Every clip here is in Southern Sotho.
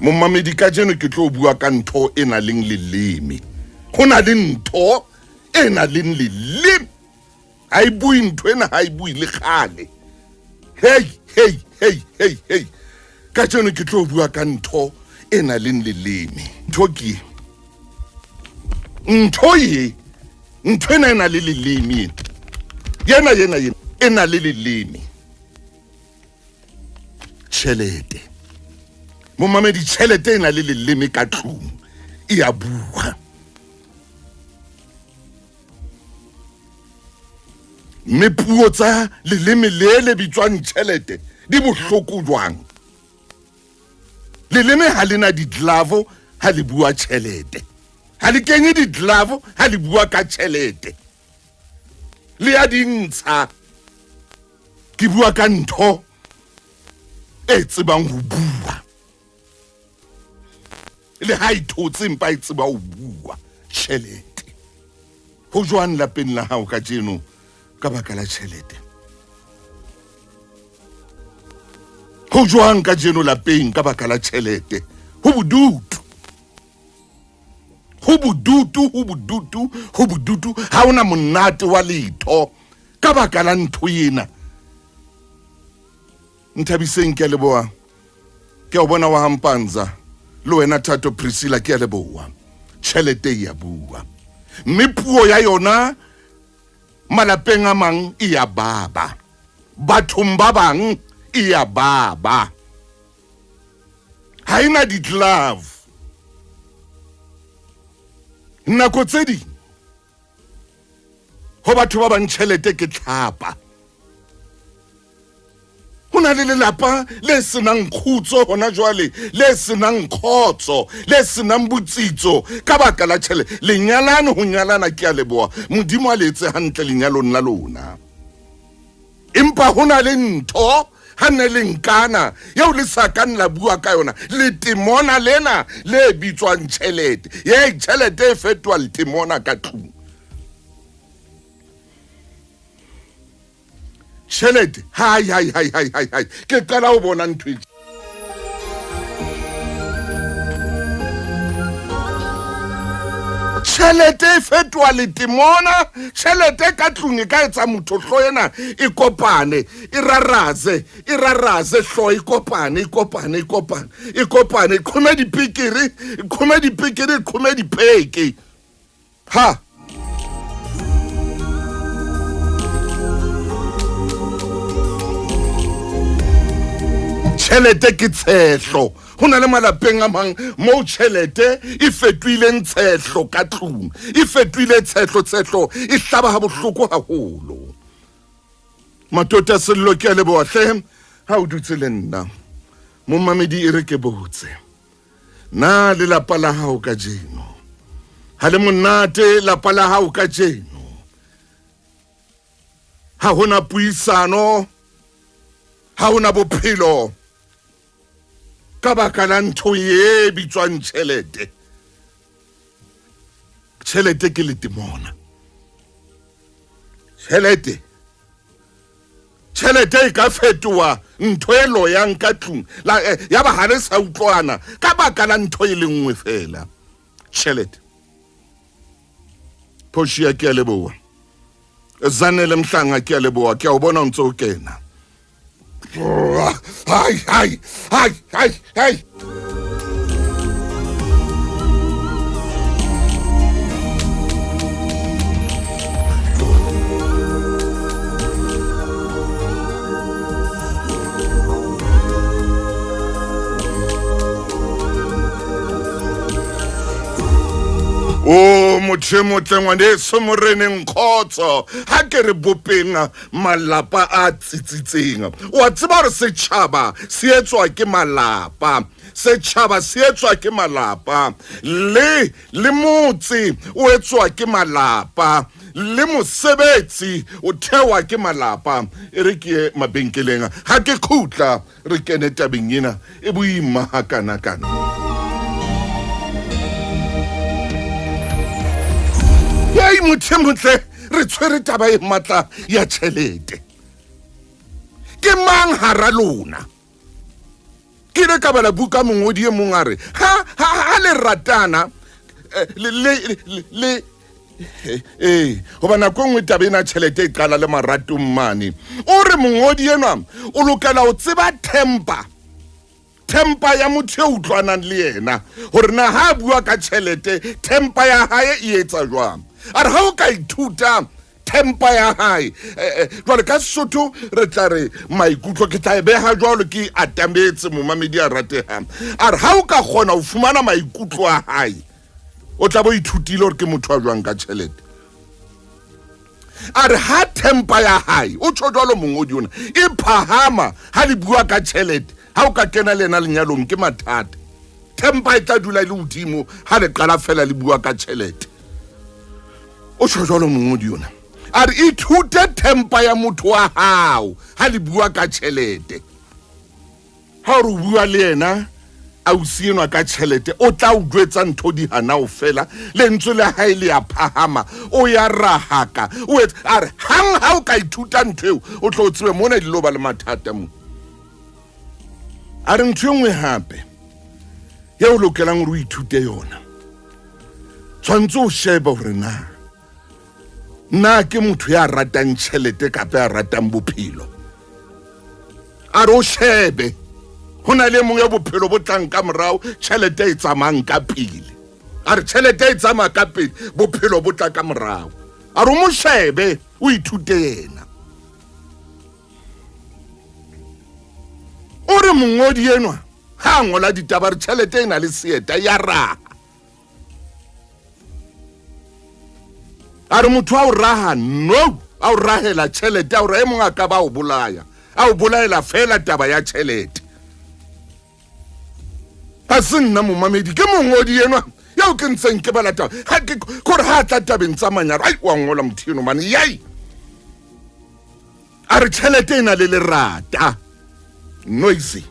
Momamedi, kajeno ke tlo bua ka ntho e nang le leleme. Ho na le ntho e nang le leleme. Ha e bue ntho ena, ha e bue le kgale. Hey, hey, hey, hey, hey. Kajeno ke tlo bua ka ntho e nang le leleme. Ntho ke e. Ntho e, ntho ena e na le leleme ena. Yena, yena, yena, e na le leleme. Tjhelete. Momamedi, tjhelete e na le leleme ka tlung. E a bua. Mme puo tsa leleme le le bitswang tjhelete di bohloko jwang? Leleme ha le na di-glove ha le bua tjhelete. Ha le kenye di-glove ha le bua ka tjhelete. Le ya di ntsha. Ke bua ka ntho e tsebang ho bua. Le ha e thotse empa e tseba ho bua. Tjhelete. Ho jwang lapeng la hao kajeno ka baka la tjhelete? Ho jwang kajeno lapeng ka baka la tjhelete? Ho bodutu. Ho bodutu, ho bodutu, ho bodutu. Ha hona monate wa letho ka baka la ntho ena. Nthabiseng, ke a leboha. Ke a o bona wa Hampanza. Le wena Thato Priscilla, ke a leboha. Tjhelete e a bua. Mme puo ya yona malapeng a mang e a baba. Bathong ba bang e a baba. Ha e na di-glove. Nako tse ding ho batho ba bang tjhelete ke tlhapa. Ho na le lelapa le senang kgutso hona jwale, le senang kgotso, le senang botsitso ka baka la tjhelete. Lenyalane ho nyalana, ke a leboha. Modimo a le etse hantle lenyalong la lona. Empa ho na le ntho ha ne le nkana eo le sa kang la bua ka yona, letemona lena le bitswang tjhelete. Ye tjhelete e fetoha letemona ka tlung. Tjhelete, hai, hai, hai, hai, hai, hai. Ke qala ho bona ntho e. Tjhelete e fetoha letemona. Tjhelete ka tlung e ka etsa motho hloho ena e kopane, e raraze, e raraze hloho e kopane, e kopane, e kopane, e kopane, e qhome dipekere, e qhome dipekere, e qhome dipeke. Ha! Tjhelete ke tshehlo. Ho na le malapeng a mang moo tjhelete e fetohileng tshehlo ka tlung. E fetohile tshehlo, tshehlo e hlaba ha bohloko haholo. Matota Sello, ke a leboha hle ha o dutse le nna. Momamedi, e re ke botse. Na lelapa la hao kajeno ha le monate? Lapa la hao kajeno ha hona puisano, ha hona bophelo ka baka la ntho e bitswang tjhelete. Tjhelete ke letemona. Tjhelete, tjhelete e ka fetoha ntho e loyang ka tlung la, eh, ya ba ha re sa utlwana ka baka la ntho e le nngwe fela, tjhelete. Phoshia, ke a leboha. Zanele Mhlanga, ke a leboha. Ke a o bona o ntse o kena. Hai, hai, hai, hai, hai. O motho e motle ngwaneso moreneng, kgotso. Ha ke re bopeng malapa a tsitsitseng. O a tseba hore setjhaba se etswa ke malapa. Setjhaba se etswa ke malapa. Le le motse o etswa ke malapa. Le mosebetsi o thewa ke malapa. E re ke ye mabenkeleng. Ha ke khutla re kene tabeng ena e boima hakana-kana. Yei motho e motle, re tshwere taba e matla ya tjhelete. Ke mang hara lona? Ke ile ka bala buka mongodi e mong a re ha ha ha le ratana eh, le le le ee goba nako e nngwe taba ena tšhelete e qala le maratong mane o re mongodi enwa o lokela go tseba temper tempa ya motho e utlwanang le yena gore na ha a bua ka tšhelete tempa ya hae e etsa jwang a re ga o ka ithuta tempa ya hae eh, eh, jwale ka sesotho re tla re maikutlo ke tla e beha jwalo ke atametse momamedi a rategang a re ga o ka kgona go fumana maikutlo a hae o tla bo ithutile gore ke motho a jwang ka tšhelete a re ha tempa ya hae o tsho jwalo mongodi ona e phahama ha le bua ka tšhelete ha o ka kena le ena lenyalong ke mathata tempa e tla dula e le hodimo ha le qala fela le bua ka tšhelete o tsho jwalo mongodi ona a re ithute tempa ya motho wa hao ha le bua ka tšhelete Ha o re o bua le yena ausi enwa ka tjhelete, o tla o jwetsa ntho di hana o fela, lentswe la hae le ya phahama, o ya rahaka, o etsa a re hang ha o ka ithuta ntho eo, o tlo tsebe mona di lo ba le mathata mo. A re ntho e nngwe hape e o lokelang hore o ithute yona, tshwanetse o shebe hore na na ke motho ya ratang tjhelete kapa ya ratang bophelo. A re o shebe ho na le e mong ya bophelo bo tlang ka morao, tjhelete e tsamayang ka pele. A re tjhelete e tsamaya ka pele, bophelo bo tla ka morao. A re o mo shebe, o ithute yena. O re mongodi enwa ha a ngola ditaba re tjhelete e na le seeta ya raha. A re motho a o raha no, a o rahela tjhelete, a o raha e mong a ka ba o bolaya, a o bolaela fela taba ya tjhelete. Ha se nna momamedi, ke mongodi enwa eo ke ntseng ke bala taba. Ha ke kore ha tla tabeng tsa manyalo, ai wa ngola motho eno mane yai. A re tjhelete e na le lerata. Noisy.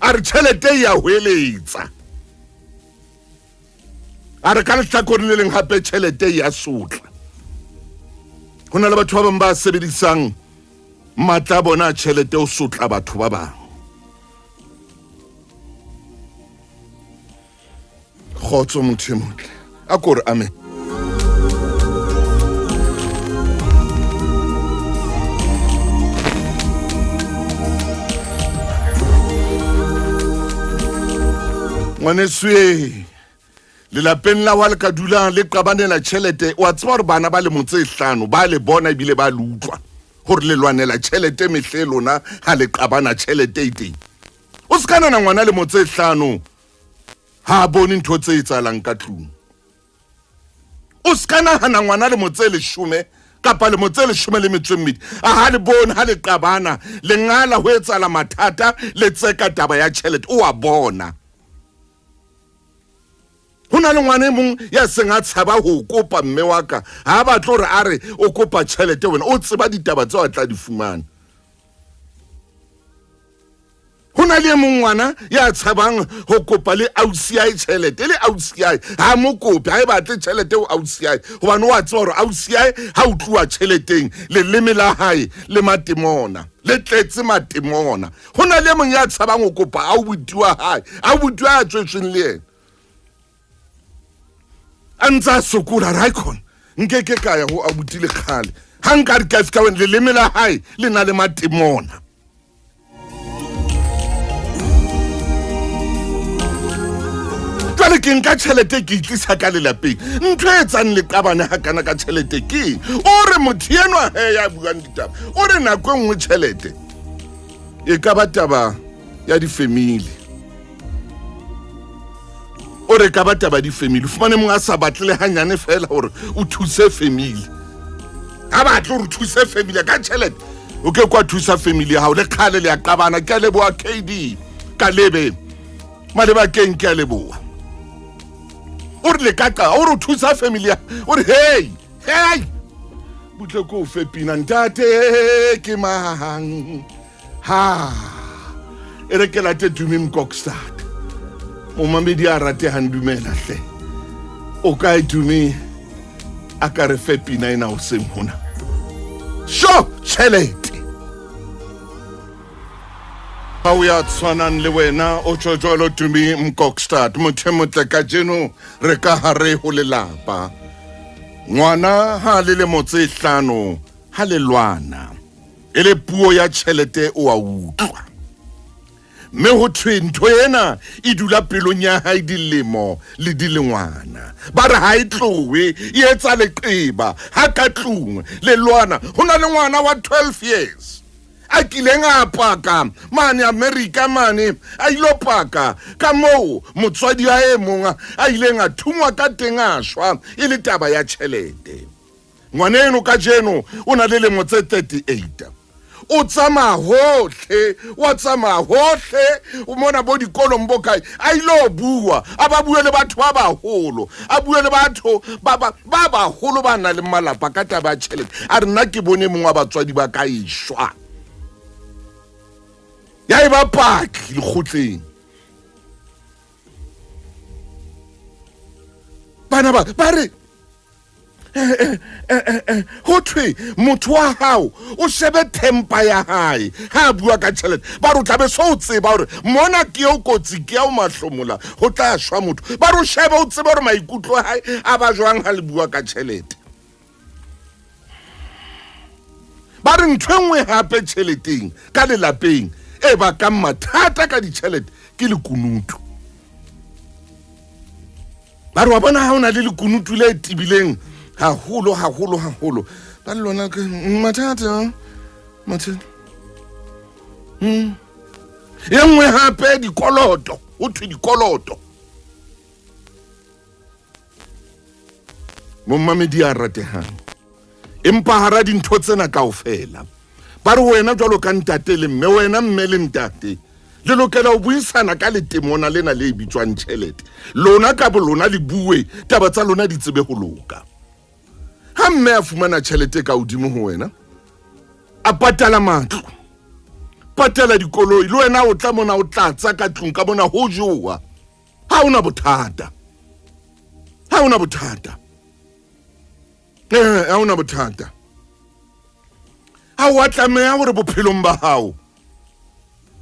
A re tjhelete e ya hweletsa. A re ka lehlakoreng le leng hape tjhelete e ya sotla. Ho na le batho ba bang ba sebedisang matla a bona a tjhelete ho sotla batho ba bang. Kgotso motho e motle. A ko re amen. Ngwaneso e lelapeng la wa le ka dulang le qabanela tjhelete, wa tseba hore bana ba lemo tse hlano ba le bona ebile ba le utlwa hore le lwanela tjhelete mehle lona ha le qabana tjhelete e teng. O se ka nana ngwana lemo tse hlano ha a bone ntho tse etsahalang ka tlung. O se ka nahana ngwana lemo tse leshome kapa lemo tse leshome le metso e mmedi a ha le bone ha le qabana le ngala ho etsahala mathata le tseka taba ya tjhelete, o a bona. Ho na le ngwana e mong ya seng a tshaba ho kopa mme wa ka, ha a batle hore a re o kopa tjhelete wena, o tseba ditaba tseo a tla di fumana. Ho na le e mong ngwana ya tshabang ho kopa le ausi yae tjhelete, le ausi yae ha mo kope, ha e batle tjhelete ho ausi yae, hobane o a tseba hore ausi yae ha o tluwa tjheleteng leleme la hae le matemona, le tletse matemona. Ho na le e mong ya tshabang ho kopa aubuti wa hae, aubuti wa hae a tswetsweng le yena, a ntse a sokola, re hae khona nke ke ka ya ho abuti le kgale, ha nka re ka fihla wena, leleme la hae le na le matemona. Jwale ke nka tjhelete ke itlisa ka lelapeng, ntho e etsang le qabane hakana ka tjhelete ke eng? O re motho enwa he ya buang ditaba, o re nako e nngwe tjhelete e ka ba taba ya difemili. O re ka ba taba difemili, o fumane mong a sa batle le hanyane fela hore o thuse family, ha batle hore o thuse family ka tjhelete, o ke kwa thusa family ya hao le kgale le ya qabana. Ke a leboha KD ka lebe malebakeng, ke a leboha. O re le ka qa, o re o thusa family ya, o re hey hey butle ko fe pina ntate ke mang ha e re ke late Tumi Mkokstad momamedi a ratehang, dumela hle, o kae Tumi? A ka re fe pina ena hoseng hona sho tjhelete. Ha o ya tshwanang le wena o tjho jwalo Tumi Mkokstad motho e motle kajeno re ka hare ho lelapa ngwana ha le lemo tse hlano ha le lwana e le puo ya tjhelete o a utlwa mme ho thwe ntho ena e dula pelong ya hae dilemo le dilengwana ba re ha e tlowe e etsa leqeba ha ka tlung le lwana ho na le ngwana wa 12 years a kileng a paka mane Amerika mane a ilo paka ka moo motswadi a e mong a ileng a thungwa ka teng a shwa e le taba ya tjhelete ngwaneno kajeno o na le lemo tse 38 o tsamaya hohle wa tsamaya hohle mona bo dikolong bo kae a ile bua a ba bue le batho ba baholo a bue le batho ba baholo ba nang le malapa ka taba ya tšhelete a re nna ke bone mongwe wa batswadi ba ka ešwa ya e ba paki lekgotleng bana ba ba re ho thwe motho wa hao o shebe tempa ya hae ha a bua ka tšhelete ba re o tlabe so o tseba gore mona ke eo kotsi ke eo mahlomola go tla shwa motho ba re o shebe o tsebe gore maikutlo a hae a ba jwang ha le bua ka tšhelete ba re ntho e nngwe gape tšheleteng ka lelapeng e bakang mathata ka ditšhelete ke lekunutu ba re wa bona ga o na le lekunutu le tibileng haholo haholo haholo ba le lona ke mathata mathata e nngwe gape dikoloto go thwe dikoloto mommamedi a rategang empa hara dintho tsena kaofela ba re wena jwalo ka ntate le mme wena mme le ntate le lokela ho buisana ka letemona lena le bitswang tjhelete lona ka bolona le bue taba tsa lona di tsebe ho loka ha mme a fumana tjhelete ka hodimo ho wena a patala matlo patala dikoloi le wena o tla mona o tlatsa ka tlung ka mona ho jowa ha ona bothata ha ona bothata ha ona bothata ha wa tlameha hore bophelong ba hao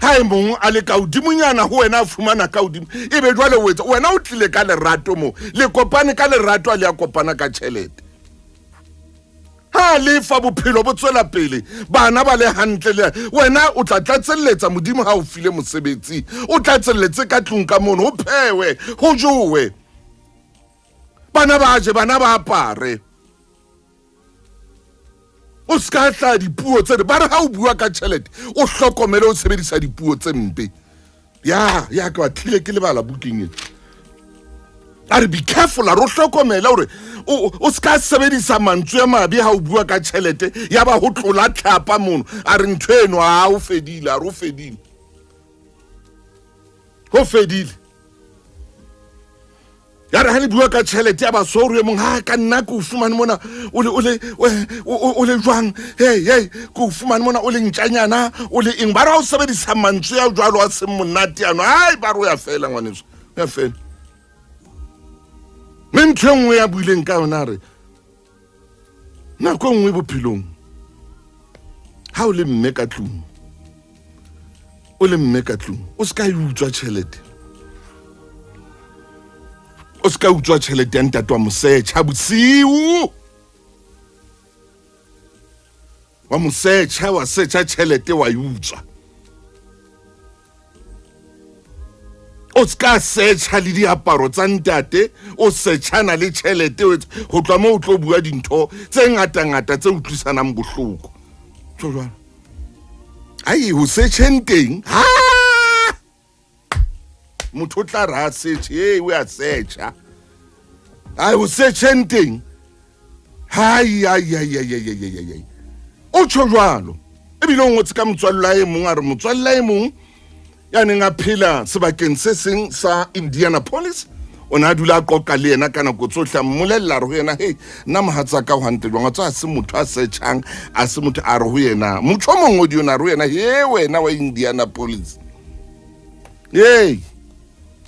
ha e mong a le ka hodimonyana ho wena a fumana ka hodimo e be jwale o etsa wena o tlile ka lerato mo le kopane ka lerato a le a kopana ka tjhelete ha le fa bophelo bo tswela pele bana ba le hantle le wena o tla tlatselletsa modimo ha o file mosebetsi o tlatselletse ka tlung ka mono ho phewe ho jowe bana ba je bana ba apare o se ka tla dipuo tse ba re ha o bua ka tšhelete o hlokomele o sebedisa dipuo tse mpe ya ya ke batlile ke lebala bukeng e a re be careful a re o hlokomele gore o se ka sebedisa mantswe a mabe ha o bua ka tšhelete ya ba go tlola tlhapa mono a re ntho eno a o fedile a re o fedile go fedile ya re ha le bua ka tšhelete ya basoro e mong ha ka nna ke o fumane mona o le o le o le jwang hey hey ke o fumane mona o le ntšanyana o le eng ba re ha o sebedisa mantswe ya jwalo a seng monate ano ai ba re o ya fela ngwaneso o ya fela mme ntho e nngwe ya buileng ka yona re nako e nngwe bophelong ha o le mme ka tlung o le mme ka tlung o se ka e utswa tšhelete o se ka utswa tšhelete ya ntate wa mosetšha bosiu wa mosetšha wa setšha tšhelete wa e utswa o se ka setšha le diaparo tsa ntate o setšhana le tšhelete go tloa mo o tlo bua dintho tse ngatangata tse utlwisanang bohloko tso jalo ai ho setšheng teng ha motho o tla re a setšhe ee o a setšha ai ho setšheng teng hai ai ai ai ai ai ai ai o tjho jwalo ebile o ngotse ka motswalle e mong a re motswalle e mong ya neng a phela sebakeng se seng sa Indianapolis o ne a dula a qoqa le yena ka nako tsohle a mmolelela re ho yena hei nna mohatsaka o hantle jwang a tswa a se motho a setšhang a se motho a re ho yena motho o mongwe o ne a re ho yena he wena wa Indianapolis ee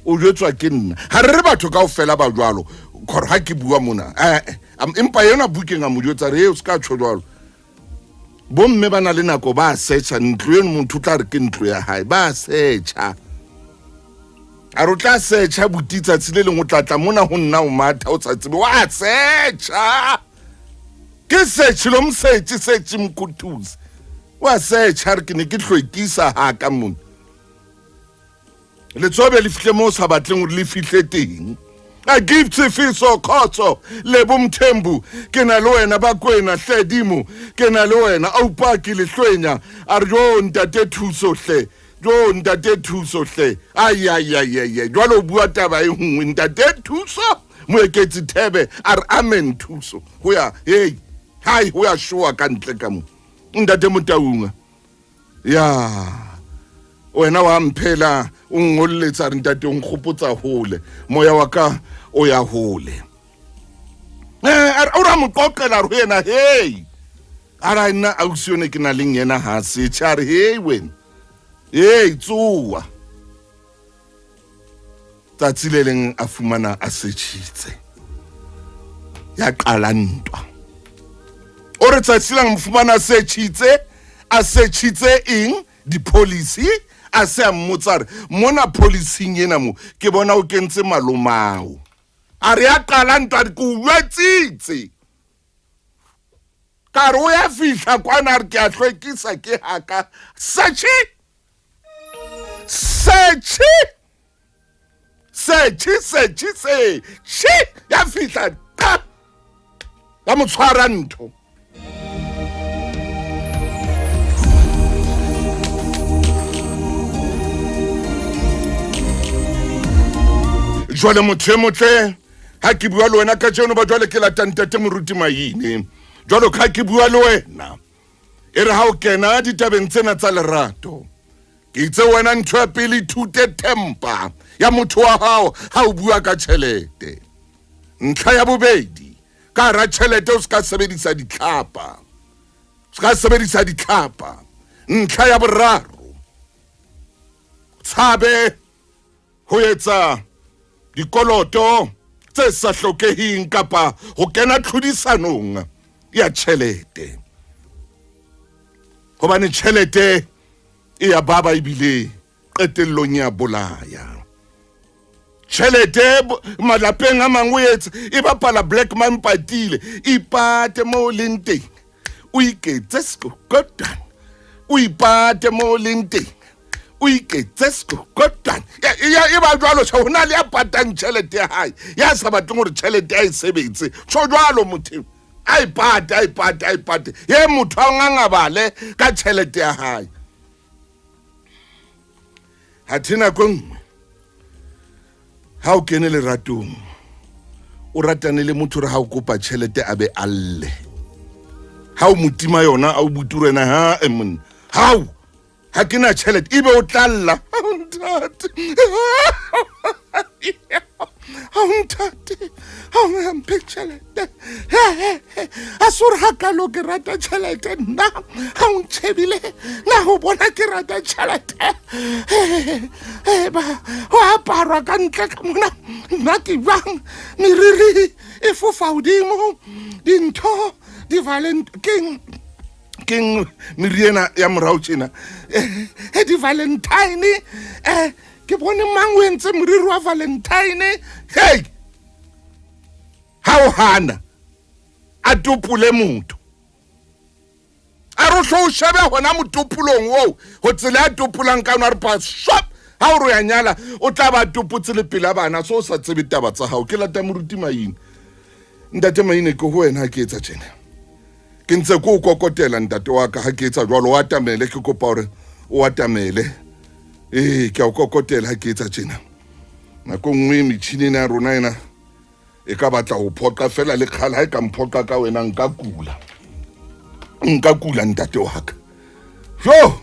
o jwetswa ke nna ga re re batho kao fela ba jwalo gore ga ke bua mona ee empa yona bukeng a mo jwetsa re e o se ka tjho jwalo Bomme ba na le nako ba searcha ntlo eno, motho o tla re ke ntlo ya hae, ba searcha. A re o tla searcha buti tsatsi le leng o tla tla mona ho nna o matha o sa tsebe wa searcha. Ke search lo msearch search mkhuthuzi. Wa searcha re ke ne ke hlwekisa ha ka mona. Letsobe le fihle mo o sa batleng gore le fihle teng. A give Tshefiso khotso Lebo Mthembu ke na le wena Bakwena hle dimo ke na le wena Aupaki Lehlwenya a re jo ntate thuso hle jo ntate thuso hle ai ai ai ai jwale o bua taba e nngwe ntate thuso moeketsi thebe a re amen thuso ho ya hey hai ho ya shoa ka ntle ka mo ntate Motaunga ya wena wa mphela o ngolletsa re ntate o nkgopotsa hole moya wa ka o ya hole eh o ra mo qoqela re ho yena hey a ra nna ausi yone ke na leng yena ha se tjha re hey wena hey tsoa tsatsi le leng a fumana a setšhitse ya qala ntwa o re tsatsi lang mo fumana a setšhitse a setšhitse eng di-policy a se a mmotsa re mona policing ena mo ke bona o kentse malomao a re ya qala ntwa re ke o jwetsitse ka re o ya fihla kwana a re ke a hlwekisa ke haka setšhi setšhi setšhi setšhi setšhi ya fihla qa ya mo tshwara ntho jwale motho e motle ha ke bua le wena ka jeno ba jwale ke lata ntate moruti maine jwalo ka ke bua le wena e re ha o kena ditabeng tsena tsa lerato ke itse wena ntho ya pele ithute tempa ya motho wa hao ha o bua ka tjhelete ntlha ya bobedi ka hara tjhelete o se ka sebedisa ditlhapa se ka sebedisa ditlhapa ntlha ya boraro tshabe ho etsa dikoloto tse sa hlokeheng kapa ho kena tlhodisanong ya tjhelete hobane tjhelete e ya baba ebile qetellong ya bolaya tjhelete malapeng a mangwe etse e bapala black man patile ipate mo o leng teng o iketse sekokotwane o ipate mo o leng teng o iketse sekokotwane e ba jwalo tjhe ho na le ya patang tjhelete ya hae ya sa batleng gore tjhelete ya e sebetse tjho jwalo motho a e pate a e pate a e pate ye motho a ngangabale ka tjhelete ya hae ha the nako e nngwe ha o kene leratong o ratane le motho re ha o kopa tjhelete a be a lle ha o motima yona a o buturena ha e monna hao ha ke na tjhelete ebe o tla lla ntate ha o ntate ha o mphe tjhelete a se gore ga kalo ke rata tšhelete nna ga o ntšhebile na go bona ke rata tšhelete ba go aparwa ka ntle ka mona nna ke jang meriri e fofa godimo dintho di-valent keng keng meriena ya morago tjena e di-valentine um ke bone mang o entse moriri wa valentine hei ha o hana a topole motho a re hlo o shebe hona motopolong oo go tsela ya topolang ka yona re pa shop ha o re ya nyala o tla ba topotse le pela bana so o sa tsebe taba tsa gago ke lata moruti maine ntate maine ke go wena ha ke etsa tjena ke ntse ke o kokotela ntate wa ka ha ke etsa jwalo o atamele ke kopa gore o atamele ee ke a o kokotela ha ke etsa tjena nako nngwe metšhini ena ya rona ena e ka batla ho phoqa fela le kgale ha e ka mphoqa ka wena nka kula nka kula ntate wa ka jo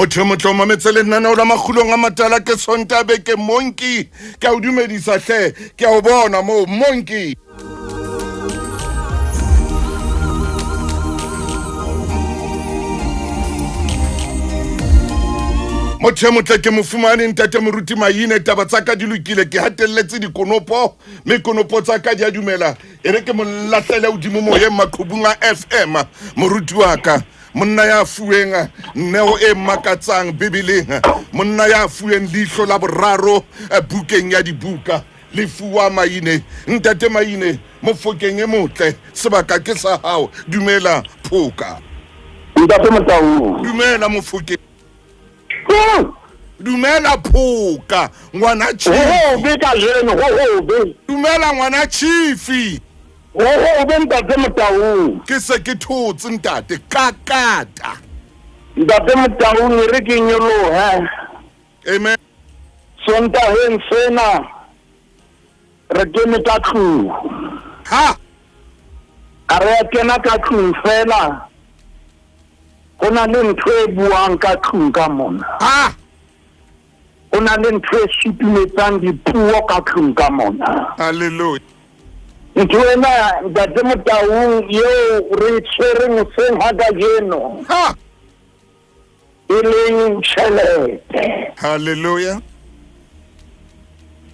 motho yo motle o mametse lenaneo la makgulong a matala ke sonta beke monki ke a o dumedisa hle ke a o bona moo monki. Motho e motle ke mo fumane, ntate Moruti Maine. Taba tsa ka di lokile, ke hatelletse dikonopo, mme konopo tsa ka di a dumela. E re ke mo lahlele hodimo moyeng maqhubung a FM. Moruti wa ka, monna ya fuweng neo e makatsang Bibeleng, monna ya fuweng leihlo la boraro eh, bukeng ya dibuka, le fuwa Maine. Ntate Maine, Mofokeng e motle, sebaka ke sa hao. Dumela Phoka. Ntate Motaung. Dumela Mofokeng. Dumela Phoka, ngwana chief. Ho hobe kajeno, ho hobe. Dumela ngwana chief. Ho hobe ntate Motaung. Ke se ke thotse ntate, kakata. Ntate Motaung, e re ke nyolohe. Amen. Sontaheng sena re kene ka tlung. Ha. A re a kena ka tlung fela. Ho na le ntho e buang ka tlung ka mona. Ha. Ho na le ntho e sutumetsang dipuo ka tlung ka mona. Hallelujah. Ntho ena ntate Motaung eo re e tshwereng hoseng ha kajeno. Ha. E leng tjhelete. Hallelujah.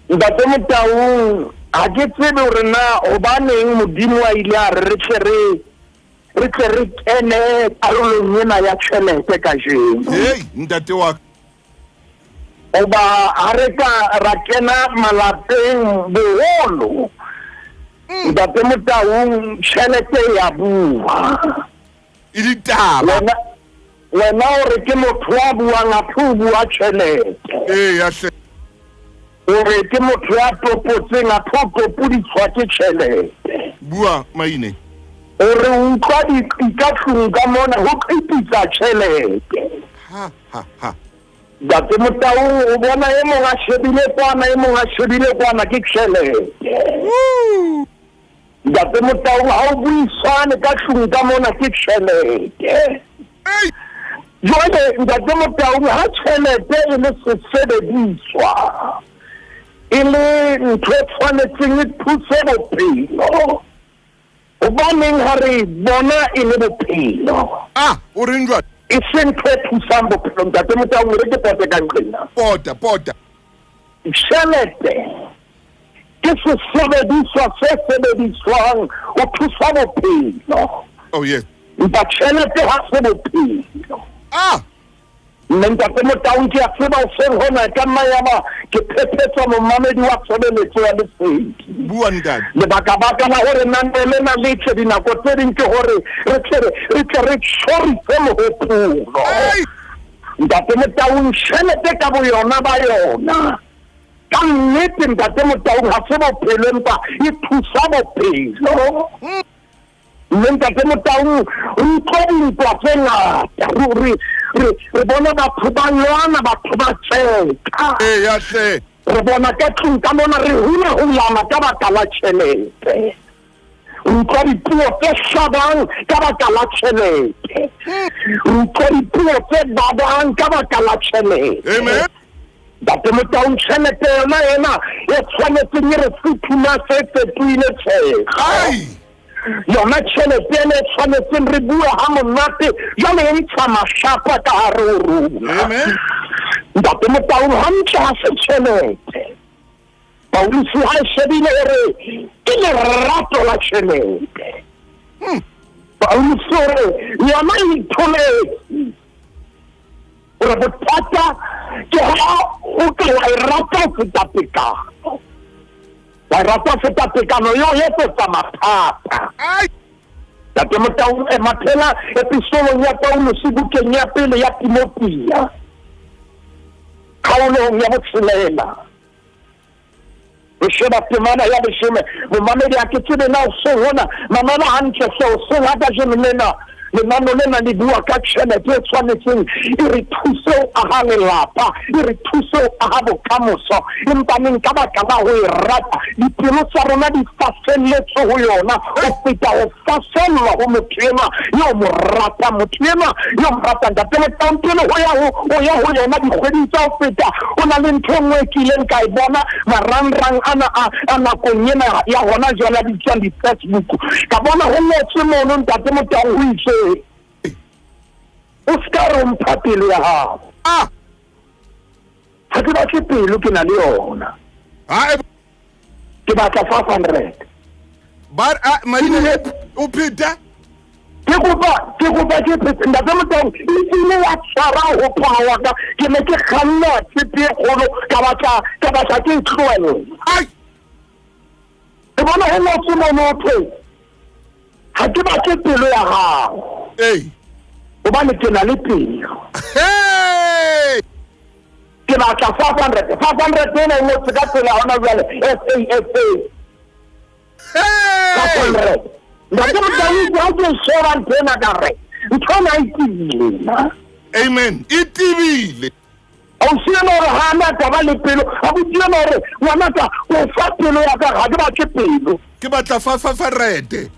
Ntate Motaung, ha ke tsebe hore na hobaneng Modimo a ile a re re tle re re tle re kene karolong ena ya tjhelete kajeno. Hey, ntate wa ka. Hoba ha re ka ra kena malapeng boholo, ntate Motaung, tjhelete ya bua. E ditaba. Wena wena o re ke motho ya buang athe o bua tjhelete. Ee ya hle. O re ke motho ya topotseng athe o topoditswa ke tjhelete. Bua Maine. O re o utlwa diqi ka tlung ka mona ho qipitsa tjhelete. Ha ha ha. Ntate Motaung, o bona e mong a shebile kwana, e mong a shebile kwana, ke tjhelete. Ntate Motaung, ha o buisane ka tlung ka mona ke tjhelete. Jwale Ntate Motaung, ha tjhelete e le sesebediswa, e le ntho e tshwanetseng e thuse bophelo, hobaneng ha re bona e le bophelo? Ah, o reng jwale? E se ntho e thusang bophelo, Ntate Motaung, re ke pote ka nqena. Pota, pota. Tjhelete ke sesebediswa se sebediswang ho thusa bophelo. Oh yes. Empa tjhelete ha se bophelo. Ah. Mme Ntate Motaung, ke a tseba hoseng hona e ka nna yaba ke phephetsa momamedi wa tshebeletso ya lesedi. Bua ntate. Lebaka-baka la hore lenaneo lena le tle dinako tse ding ke hore re tle re tle re tjhorise mohopolo. Ntate Motaung, tjhelete ka boyona ba yona Ka nnete Ntate Motaung ha se bophelo empa e thusa bophelo. Mme Ntate Motaung re utlwa dintwa tse ngata, re bona batho ba lwana, batho ba tseka. Eya hle. Re bona ka tlung ka mona re hula-hulana ka baka la tjhelete. Re utlwa dipuo tse hlabang ka baka la tjhelete. Re utlwa dipuo tse babang ka baka la tjhelete. Amen. Ntate Motaung, tjhelete yona ena e tshwanetseng e re futhumatse e fetohile tshehlo. Yona tjhelete ena e tshwanetseng re bue ha monate jwale e ntsha mahlapa ka hare ho rona. Amen. Ntate Motaung, hantle ha se tjhelete. Pauluse ha e shebile o re ke lerato la tjhelete. Pauluse o re yona e itholetse. Gore bothata ke ha o ka wa e rata ho feta tekano, wa e rata ho feta tekano eo etsetsa mathata. Tate Motaung, eh, mathela episolong ya Pauluse bukeng ya pele ya Timothea kgaolong ya botshelela. Re sheba temana ya leshome. Momamedi, ha ke tsebe na hoseng hona, mamela hantle hle, hoseng ha kajeno lena, lenano lena le bua ka tjhelete e tshwanetseng e re thuse ho aha lelapa, e re thuse ho aha bokamoso. Empa neng ka baka la ho e rata, dipelo tsa rona di faselletswe ho yona ho feta ho fasellwa ho motho enwa yo mo ratang, motho enwa yo mo ratang. Ntate Motaung, pele ho ya ho, ho ya ho yona dikgweding tsa ho feta, ho na le ntho e nngwe e ke ileng ka e bona marangrang ana a, a nakong ena ya hona jwale a bitswang di-Facebook. Ka bona ho ngotswe mono, Ntate Motaung, ho itswe, o se ka re o mpha pelo ya hao. Ah! Ga ke batle pelo, ke na le yona. Ke batla 500. Ba a maine o pheta. Ke kopa ke kopa ke phete ntate Motaung e ile ya tshwara ho phoha wa ka ke ne ke kganna tshepe e kgolo ka batla ka batla ke e tlohella. Ai. Ke bona ho ngotswe mono ho thwe ga ke batle pelo ya gago. Ei. Hobane ke na le pelo. Hey! Ke batla 500. 500 ena e ngotswe ka tsela hona jwale S A S A. Hey! 500. Ntate Motaung ha ke sheba ntho ena ka re ntho ena e tebile. Amen. E tebile. Ausi ena o re ga a na taba le pelo. Abuti ena o re ngwanaka o fa pelo ya ka ga ke batle pelo. Ke batla 500.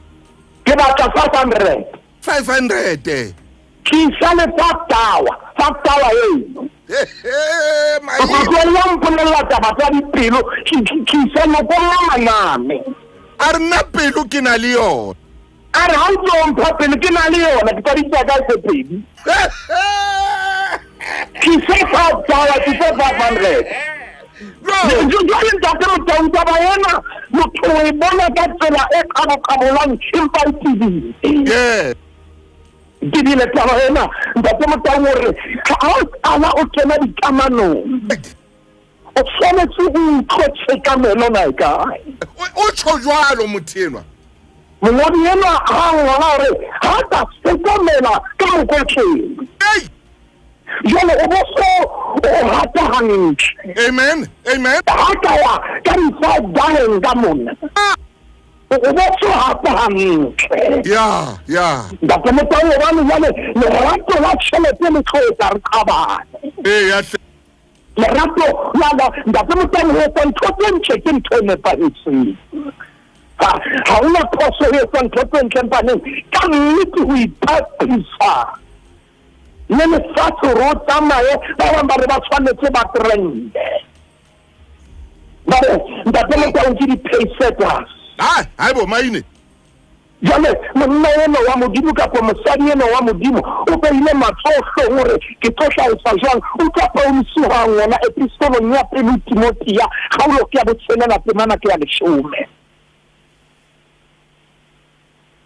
Ke batla 500. 500. Tlisa le five tower, five tower eno. He O tlo tlohella ho mpolella taba tsa dipelo, tlisa lokolla maname. A re nna pelo ke na le yona. A re ha o tlo mpha pelo ke na le yona, ke tsa ka tse pedi. Tlise five tower, tlise 500. Jwale ntate Motaung taba ena motho o e bona ka tsela e qaboqabolang empa e tebile. Yeah. Tebile taba ena ntate Motaung hore ha o qala o kena dikamanong o tshwanetse o utlwe tshekamelo na e kae. O tjho jwalo motho enwa. Mongodi enwa ha ngola hore ha ka sekamela ka mokotleng. Ei. Jwale o bo so o rata hantle. Amen. Amen. Ha ka ya ka di-five dareng ka mona. O bo so rata hantle. Ya, ya. Ntate Motaung hobane jwale lerato la tjhelete le tlo etsa re qabane. Ee, ya hle. Lerato la la ntate Motaung ho etsa ntho tse ntle ke ntho e nepahetseng. Ha ha hona phoso ho etsa ntho tse ntle mpaneng ka nnete ho ipapisa le lefatshe hore o tsamaye ba bang ba re ba tshwanetse ba trende ba re ntate Motaung ke di-paysetters. Hai, hai bo maine. Jwale monna enwa wa Modimo kapa mosadi enwa wa Modimo o beile matsoho hloohong hore ke tlo hlahisa jwang. Utlwa Pauluse ha ngola epistolong ya pele ho Timothea kgaolo ke ya botshelela temana ke ya leshome.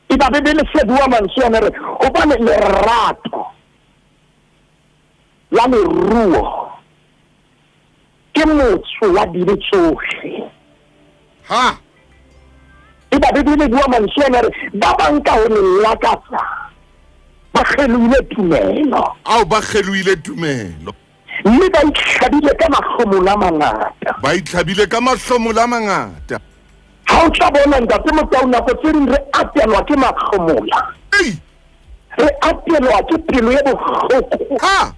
Eba Bibele se bua mantswe ana re hobane lerato la leruo ke motso wa dibe tsohle. Ha. Eba Bibele bua mantswe ana re ba bang ka ho le lakatsa ba kgelohile tumelo. Ao ba kgelohile tumelo. Mme ba itlhabile ka mahlomola a mangata. Ba itlhabile ka mahlomola a mangata. Ha o tla bona ntate Motaung nako tse ding re atelwa ke mahlomola. Ei. Re atelwa ke pelo e bohloko. Ha.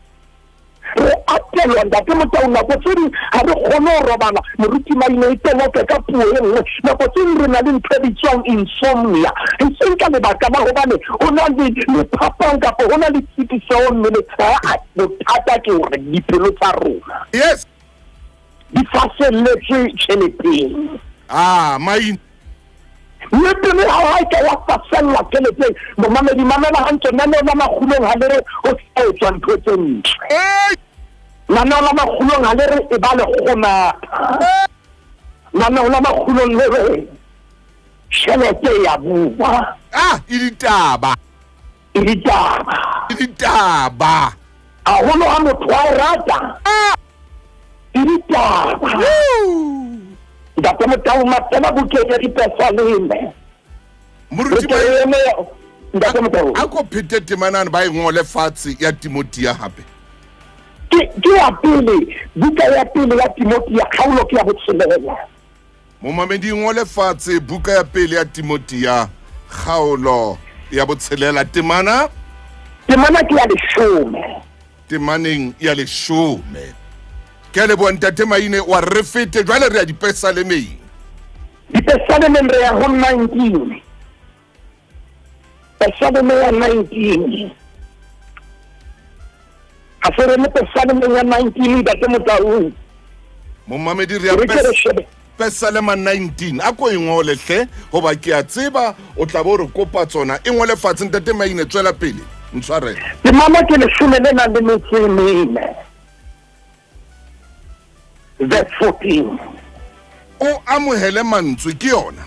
Re atelwa ntate Motaung nako tse ding ha re kgone ho robala moruti Maine e toloke ka puo e nngwe. Nako tse ding re na le ntho e bitswang insomnia. E seng ka lebaka la hobane ho na le le phapang kapa ho na le tshitiso mmeleng. Aa, bothata ke hore dipelo tsa rona. Yes. Di faselletswe tjheleteng. Ah, maine. Mme pelo ya hao ha e ka ya fasella tjheleteng, momamedi mamela hantle, lenaneo la makgulong ha le re ho sa etswa ntho tse ntle. Ei. Lenaneo la makgulong ha le re e ba lekgonatha. Lenaneo la makgulong le re tjhelete e ya bua. Ah, e ditaba. E ditaba. E ditaba. Haholo ha motho a e rata. Ah. E ditaba. Woo. Ntate Motaung mapela bukeng ya Dipesaleme. Moruti Re ke re eme Ntate Motaung. A ko phete temanane ba e ngole fatshe ya Timothea hape. Ke ke ya pele, buka ya pele ya Timothea kgaolo ke ya botshelela. Momamedi ngole fatshe buka ya pele ya Timothea kgaolo ya botshelela temana. Temana ke ya leshome. Temaneng ya leshome. Ke a leboha ntate Maine wa re fete jwale re ya dipesalemeng. Dipesalemeng re ya ho 19. Pesaleme ya 19. Ha se re le pesalemeng ya 19 ntate Motaung. Momamedi re ya Re ke re shebe. Pesalema 19 a ko e ngole hle hoba ke a tseba o tla bo re kopa tsona e ngole fatshe ntate Maine tswela pele ntshwarele. Temana ke leshome le nang le metso e mene. Verse 14. O amohele mantswe ke yona.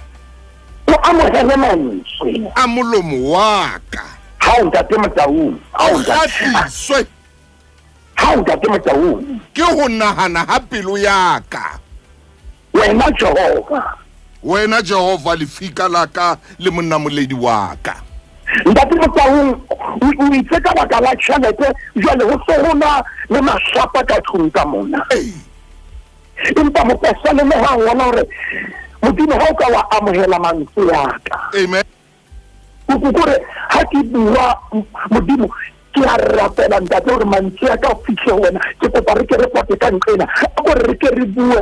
O amohele mantswe. A molomo wa ka. Hao ntate Motaung. Hao ntate. Hao ntate Motaung. Ke ho nahana ha pelo ya ka. Wena Jehova. Wena Jehova lefika la ka le monamoledi wa ka. Ntate Motaung o itse ka baka la tjhelete jwale ho se ho na le mahlapa ka tlung ka mona. Empa mopesaleme ha ngola hore Modimo ha o ka wa amohela mantswe ya ka. Amen. Kore ha ke bua Modimo ke a rapela ntate gore mantswe a ka fitlhe ho wena ke kopa re ke re pote ka nqena a kore re ke re bue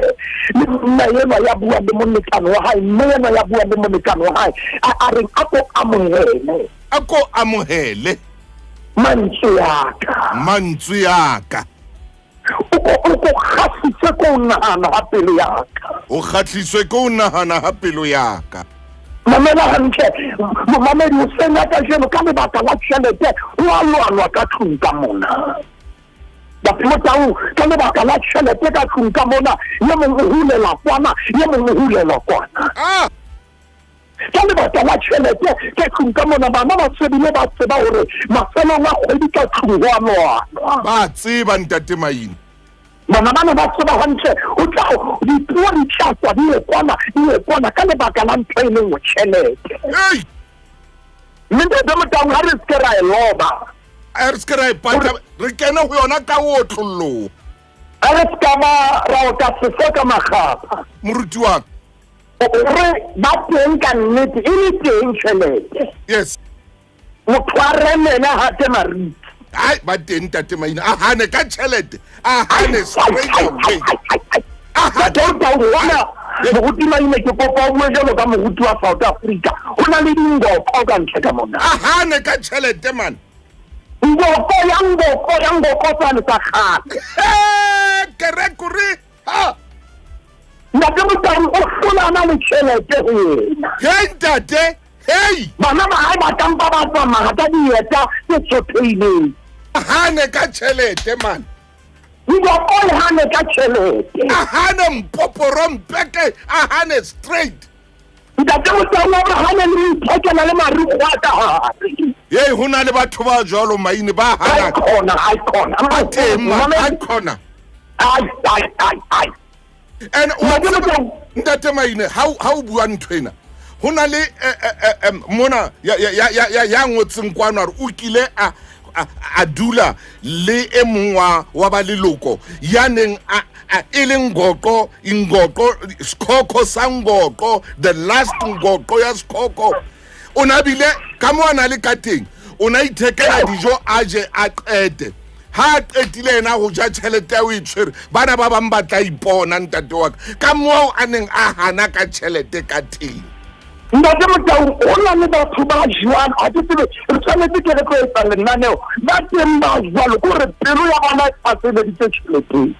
le monna enwa ya bua le molekane wa hae mme enwa ya bua le molekane wa hae a reng a ko amohele a ko amohele mantswe a ka mantswe a ka o ko kgahliswe ke ho nahana ha pelo ya ka o kgahliswe ke ho nahana ha pelo ya ka mamela hantle momamedi o senya kajeno ka lebaka la tjhelete o a lwanwa ka tlung ka mona batho ka lebaka la tjhelete ka tlung ka mona ye mongwe o hulela kwana ye mongwe o hulela kwana ah! Ka lebaka la tjhelete ka tlung ka mona bana ba sebile ba tseba hore mafelong a kgwedi ka tlung ho a lwanwa ba tseba ntate Maine bana ba ne ba tseba hantle o tla dipuo di tla tswa di ye kwana di ye kwana ka lebaka la ntho e leng tjhelete mme ntate Motaung ha re se ke ra e loba a re se ke ra e pata re kene ho yona ka otlolloha a re se ka ba ra otla sefo ka makgapha moruti wa ka Hore ba teng ka nnete e le teng tjhelete. Yes. Motho a remele hate mariki. Ai ba teng ntate Maina a hane ka tjhelete a hane straight away. A hane hona moruti Maine ke kopa o bue jalo ka moruti wa South Africa. Ho na le dingoko ka ntle ka mona. A hane ka tjhelete man. Ngoko ya ngoko ya ngoko tsane tsa kgale. Eh kerekuri ha Ntate Motau o hlolana le tjhelete ho yena. Hey ntate, hey. Bana ba hae ba kampa ba tsamaya ka dieta tse tshothehileng. Hane ka tjhelete man. Ngoko e hane ka tjhelete. A hane mpoporo mpeke, a hane straight. Ntate Motau o hane le ho ithekela le marukgwe a ka hare. Hey, ho na le batho ba jwalo maine ba hana. Ai khona, ai khona. Ba teng man, ai khona. Ai ai ai ai. And ntate Maine ha o bua ntho ena ho na le mona ya ngotseng kwano a re o kile a dula le e mong wa ba leloko ya neng e le ngoqo ngoqo sekhokho sa ngoqo the last ngoqo ya sekhokho o na bile ka mo a na le ka teng o na ithekela dijo a je a qete ha a qetile yena ho ja tjhelete ya o e tshwere bana ba bang ba tla ipona ntate wa ka ka moo a neng a hana ka tjhelete ka teng. Ntate Motau ho na le batho ba jwalo ha ke tsebe re tshwanetse ke re tlo etsa lenaneo ba teng ba jwalo ke hore pelo ya bona e tlatseleditse tjheleteng.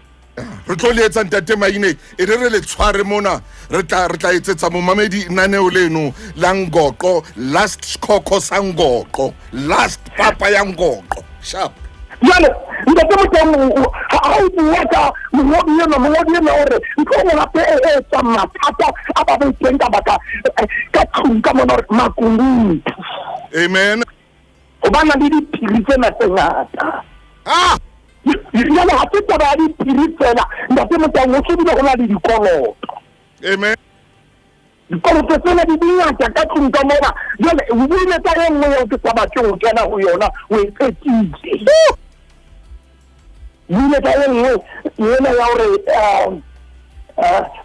Re tlo le etsa ntate Maine e re re le tshware mona re tla re tla etsetsa momamedi naneo leno la ngoqo last sekhokho sa ngoqo last papa ya ngoqo sharp. Jwale ntate Motau ha o bua ka mongodi enwa mongodi enwa o re ntho e nngwe hape e etsang mathata a ba bang teng ka baka ka tlung ka mona hore makunutu. Amen. Ho ba na le diphiri tsena tse ngata. Ah! Jwale ha se taba ya diphiri fela ntate Motau ho se bile ho na le dikoloto. Amen. Dikoloto tsena di dingata ka tlung ka mona. Jwale o buile ka e nngwe eo ke sa batleng ho kena ho yona o e qetile. Buile ka e nngwe ena ya hore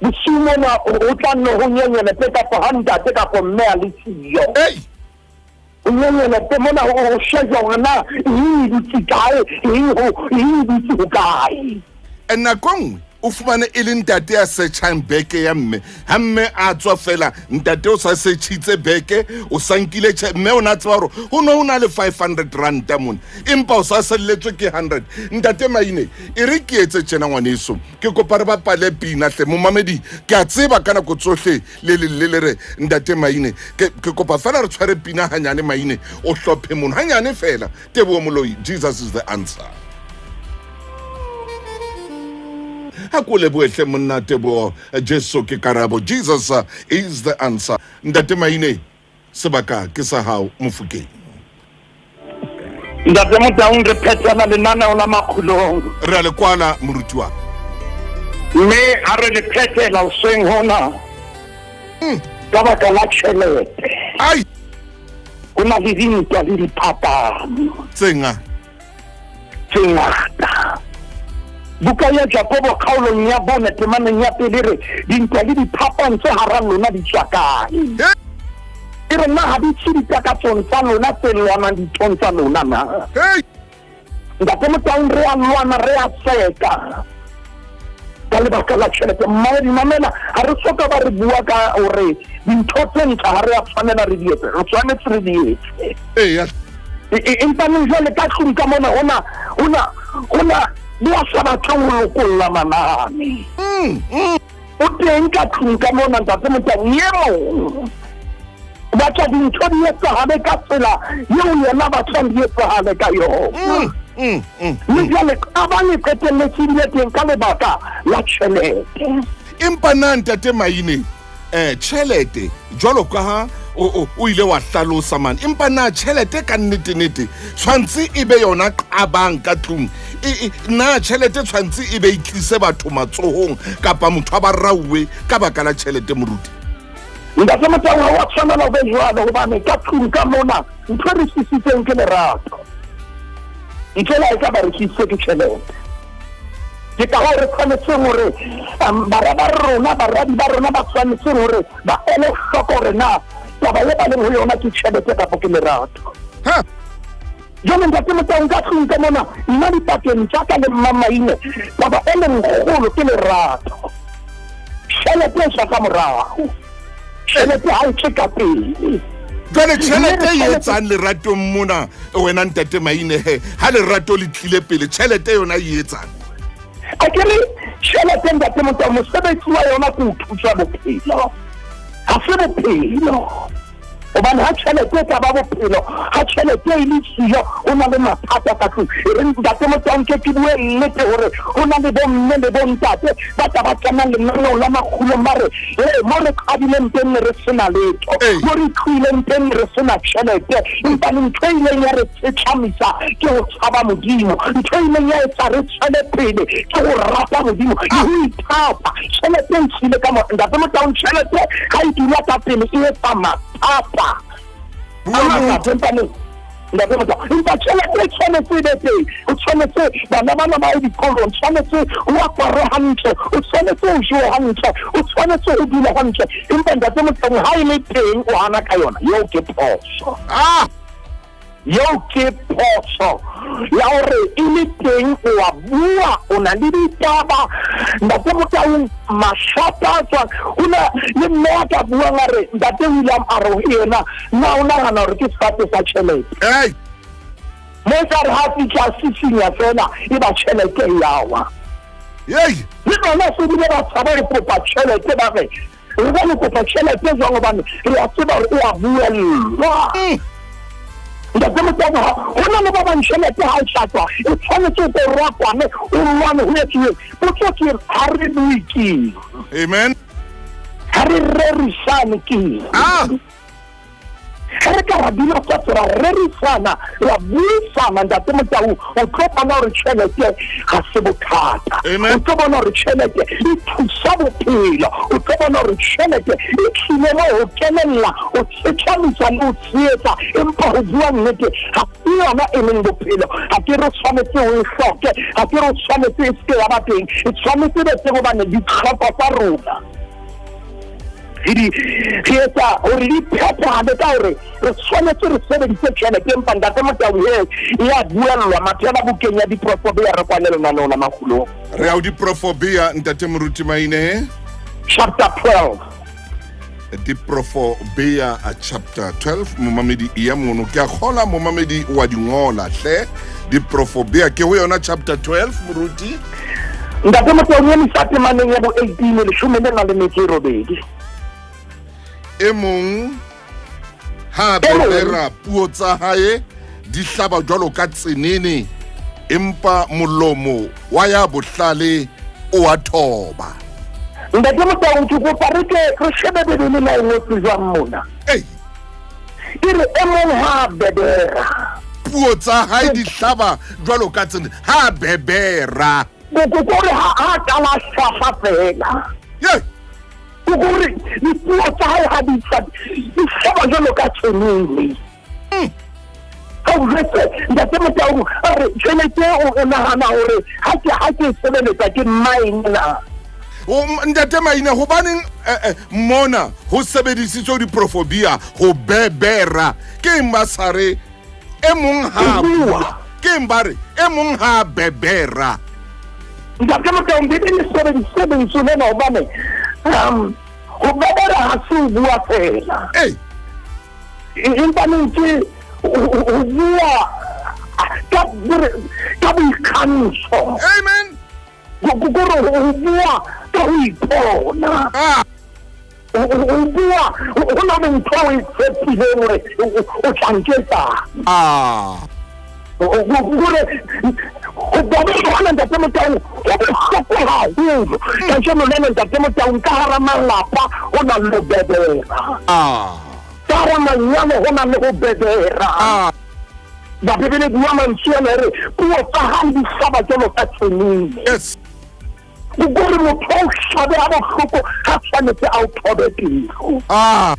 bosiu mona o tla nne ho nyenyelepe kapa ha ntate kapa mme a le siyo. O nyenyelepe mona ho shejwa hore na eng e dutse kae, eng e dutse hokae. And nako nngwe o fumane e le ntate ya setjhang beke ya mme ha mme a tswa fela ntate o sa setjhitse beke o sa nkile mme o na tseba hore ho no ho na le 500 ranta mona empa o sa salletswe ke 100. Ntate Maine e re ke etse tjena ngwaneso ke kopa re bapale pina hle momamedi ke a tseba ka nako tsohle le le le re ntate Maine ke kopa fela re tshware pina hanyane Maine o hlophe mono hanyane fela. Teboho Moloi, Jesus is the answer. Ha ko lebohe hle monna Teboho. Jesu ke karabo. Jesus is the answer. Ntate Maine, sebaka ke sa hao Mofokeng. Ntate Motaung, re phethela lenaneo la Makgulong. Re a le kwala moruti wa. Mme ha re le phethela hoseng hona ka baka la tjhelete. Ai! Ho na le dintwa le diphapano. Tse ngata. Tse ngata. Buka ya Jakobo kgaolong ya 4 temaneng ya pele re dintwa le diphapang tse hara lona di tswa kae? E re na ha di tswe ditakatsong tsa lona tse lwanang dithong tsa lona na? Ntate Motaung, re a lwana, re a seka ka lebaka la tjhelete. Mamela, ha re soka ba re bua ka hore dintho tse ntle ha re a tshwanela re di etse, re tshwanetse re di etse. Eya. Empa neng jwale ka tlung ka mona hona le ya sa batleng ho lokolla manane. O teng ka tlung ka mona ntate Motaung e mong. O batla dintho di etsahale ka tsela eo yena a batlang di etsahale ka yona. Mme jwale qabang e qetelletse ebile teng ka lebaka la tjhelete. Empa na ntate Maine, tjhelete jwalo ka ha o ile wa hlalosa man, empa na tjhelete ka nnete nete tshwantse e be yona qabang ka tlung? Na tjhelete tshwantse e be e tlise batho matsohong kapa motho a ba rauwe ka baka la tjhelete moruti? Ntate Motaung, ha wa tshwanela ho be jwalo hobane ka tlung ka mona ntho e re sisitseng ke lerato. Ntle le ha e ka ba re sisitse ke tjhelete. Ke ka hoo re tshwanetseng hore bara ba rona, baradi ba rona ba tshwanetseng hore ba ele hloko hore na taba e ba leng ho yona ke tjhelete kapa ke lerato. Jwale ntate Motaung, ka tlung ka mona nna dipakeng tsa ka le Mmamaine taba e leng kgolo ke lerato. Tjhelete e tla ka morao, tjhelete ha e tle ka pele. Jwale tjhelete e etsang leratong mona wena ntate Maine he, ha lerato le tlile pele tjhelete yona e etsang? A ke re tjhelete ntate Motaung, mosebetsi wa yona ke ho thusa bophelo, ha se bophelo. Hobane ha tjhelete e ka ba bophelo, ha tjhelete e le siyo, ho na le mathata ka tlung. E re ntate Motaung, ke ke bue nnete hore ho na le bomme le bontate ba tla ba kena lenaneo la Makgulong ba re, ee, mo re qadileng teng ne re sena letho, mo re tlohileng teng ne re sena tjhelete, empa ntho e ileng ya re tshetlamisa ke ho tshaba Modimo, ntho e ileng ya etsa re tswele pele ke ho rata Modimo le ho ithata. Tjhelete e tlile ka mo ntate Motaung, tjhelete ha e dula ka pele e etsa mathata. Bua mangata, empa ne ntate Motaung, empa tjhelete e tshwanetse e be teng. O tshwanetse bana bana ba ye dikolong, tshwanetse o apare hantle, o tshwanetse o jewe hantle, o tshwanetse o dule hantle. Empa ntate Motaung ha e le teng o hana ka yona, eo ke phoso. Eo ke phoso ya hore e le teng o a bua, o na le ditaba. Ntate Motaung, mahlapa a tswang ho na le mme a ka buang a re ntate William a re ho yena, na o nahana hore ke sefate sa tjhelete? Hey! Mo e tla re ha fihla a sisinya fela e ba tjhelete e ya wa. Hey! Le bona se bile ba tshaba ho kopa tjhelete, ba re re ba le kopa tjhelete jwang hobane re a tseba hore o a buellwa. Ntate Motaung, ho na le ba bang tjhelete ha e tlatswa e tshwanetse o ko rakwane, o lwane ho etsuweng. Potso ke ha re bue keng? Amen. Ha re rerisane keng? Ge re ka ra dula fatshe ra rerisana, ra buisana, ntate Motau, o tlo bona hore tjhelete ga se bothata. Amen. O tlo bona hore tjhelete e thusa bophelo. O tlo bona hore tjhelete e tlile mo ho kenella, ho tshetlamisa le ho tshehetsa. Empa ho bua nnete, ha se yona e leng bophelo. Ha ke re tshwanetse o e hloke, ha ke re o tshwanetse e seke ya ba teng. E tshwanetse e be teng hobane ditlhoko tsa rona re di re etsa hore di phethahale ka hore re tshwanetse re sebedise tjhelete. Empa ntate Motau he e a buellwa mathela bukeng ya diprofobia re kwane lenaneo la Makgulong. Re ya ho diprofobia ntate Moruti Maine. Chapter 12. Diprofobia chapter 12, momamedi ya mono ke a kgola momamedi wa di ngola hle. Diprofobia ke ho yona chapter 12 moruti. Ntate Motau, emisa temaneng ya bo 18, leshome le nang le metso e robedi. E mong ha E mong. bebera puo tsa hae di hlaba jwalo ka tsenene, empa molomo wa ya bohlale o a thoba. Ntate Motaung, ke kopa re ke re shebe Bibele na e ngotswe jwang mona. Ei. E re e mong ha a bebera. Puo tsa hae di hlaba jwalo ka tsene ha a bebera. Kore ha a qala hlahla fela. Ye. Kore dipuo tsa hae ha di di hlaba jwalo ka tsenene. Ka o jwetse ntate Motaung a re tjhelete o nahana hore ha ke ha ke sebeletsa ke mine na. Ntate Maine, hobaneng mona ho sebedisitswe diprofobia ho bebera? Ke eng ba sa re e mong ha bua? Ke eng ba re e mong ha bebera? Ntate Motaung, Bibele e sebedisitse lentswe lena hobane ho bebera ha se ho bua fela. Empa lentswe ho bua ka boikgantsho. Amen. Kore ho bua ka ho ipona. Ho bua ho na le ntho o e tshepileng hore o tla nketsang. Kore ho bobela hona ntate Motaung ho bohloko haholo. Kajeno lena ntate Motaung ka hara malapa ho na le ho bebera. Ka hara manyalo ho na le ho bebera. Ba Bibele bua mantswe ana e re puo tsa hao di hlaba jwalo ka tsenene. Yes. O kore motho a o hlabe ha bohloko ha tshwanetse a o thobe pelo. A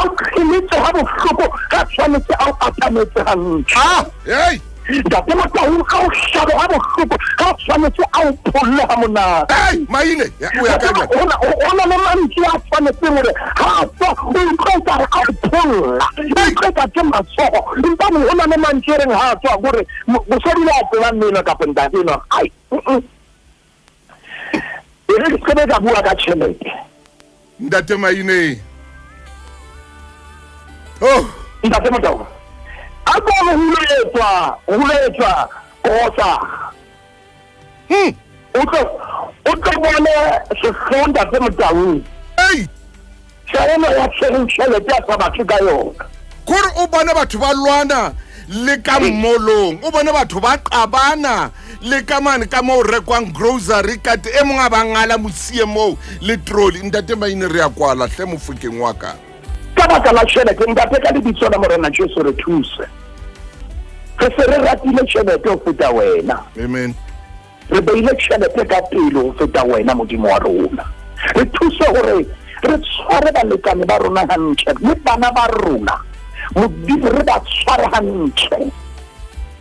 o qheletse ha bohloko ha tshwanetse a o atametse hantle. Hey. Ntate Motaung a o hlabe ha bohloko ha tshwanetse a o pholle ha monate. Hey, Maine, o ya ka jwang? Ho na le mantswe a tshwanetseng hore ha a tswa o utlwa ekare a o pholla, o utlwa eka ke matsoho. Empa ho na le mantswe e reng ha a tswa kore mosadi le a tsebang mme enwa kapa ntate enwa, ai, E re ke sebe ka bua ka tjhelete. Ntate Maine. Oh. Ntate Motaung. A ko re ho lo etswa, ho lo etswa kosa. O tlo bone sehloho Ntate Motaung. Ei. Tjhelete ya tshwereng tjhelete a sa batle ka yona. Kore o bone batho ba lwana le ka mmolong, o bone batho ba qabana le ka mane ka moo rekwang grocery ka te e mong a ba ngala mosie moo le trolley. Ntate Maine, re a kwala hle mofokeng wa ka. Ka baka la tjhelete, ntate, ka lebitso la Morena Jesu re thuse. Re se re ratile tjhelete ho feta wena. Amen. Re beile tjhelete ka pele ho feta wena Modimo wa rona. Re thuse hore re tshware balekane ba rona hantle le bana ba rona. Modimo re ba tshware hantle.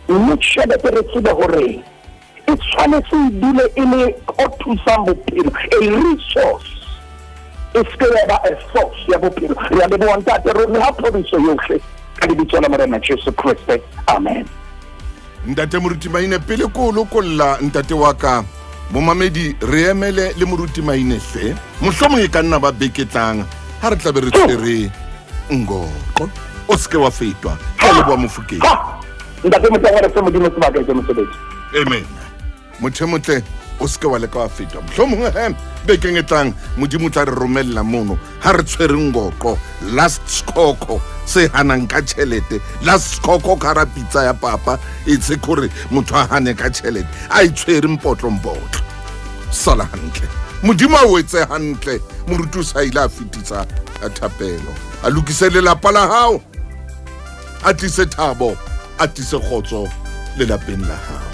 Mme tjhelete re tsebe hore e tshwanetse e dule e le ho thusang bophelo, a resource. E se ke ya ba a source ya bophelo. Re a leboha ntate, re neha phodiso yohle ka lebitso la Morena Jesu Kriste. Amen. Ntate Moruti Maine, pele ko o lokolla ntate wa ka momamedi, re emele le Moruti Maine hle. Mohlomong e ka nna ba beke tlang ha re tlabe re tshwere ngoqo. O seke wa fetwa. Ke a leboha Mofokeng. Ntate Motaung, re fe Modimo sebaka ke mosebetsi. Amen. Motho e motle, o seke wa leka wa fetwa. Mohlomong he bekeng e tlang Modimo o tla re romella mono ha re tshwere ngoqo last skoko se hanang ka tjhelete, last skoko ka hara pitsa ya papa e tse kore motho a hane ka tjhelete a e tshwere mpotlo mpotlo. Sala hantle, Modimo a o etse hantle. Moruti o sa ile a fetisa thapelo, a lokise lelapa la hao, a tlise thabo, a tlise kgotso lelapeng la hao.